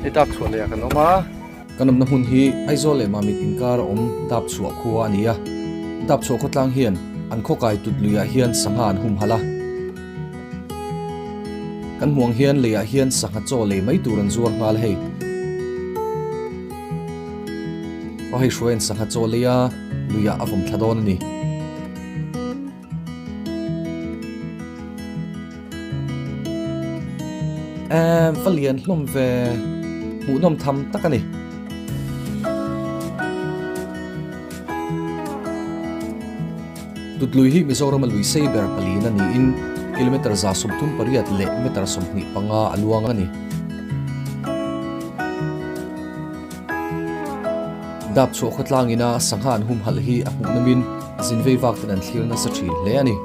Hei dap chhuah leh ah kan awm a. Kan awmna hmun hi Aizawl leh Mamit inkar a awm dap chhuah khua a ni a. Dap chhuah khawtlang hian an khawkai tut luiah hian sangha an humhalh a. Kan hmuh ang hian leiah hian sangha chaw lei mai tur an zuar nghal hei. Aw hei hruaiin sangha chaw lei a luiah a vawm thla dawn a ni. Emm va lian hlawm ve hmuhnawm tham tak a ni. Tutlui hi Mizorama lui sei ber palina niin kilometre 38 leh meter 25 a luang a ni. Dap chhuah khawtlang ina sangha an humhalh hi a hmuhnawmin zin vei vak ten an thlir nasa thin hle a ni.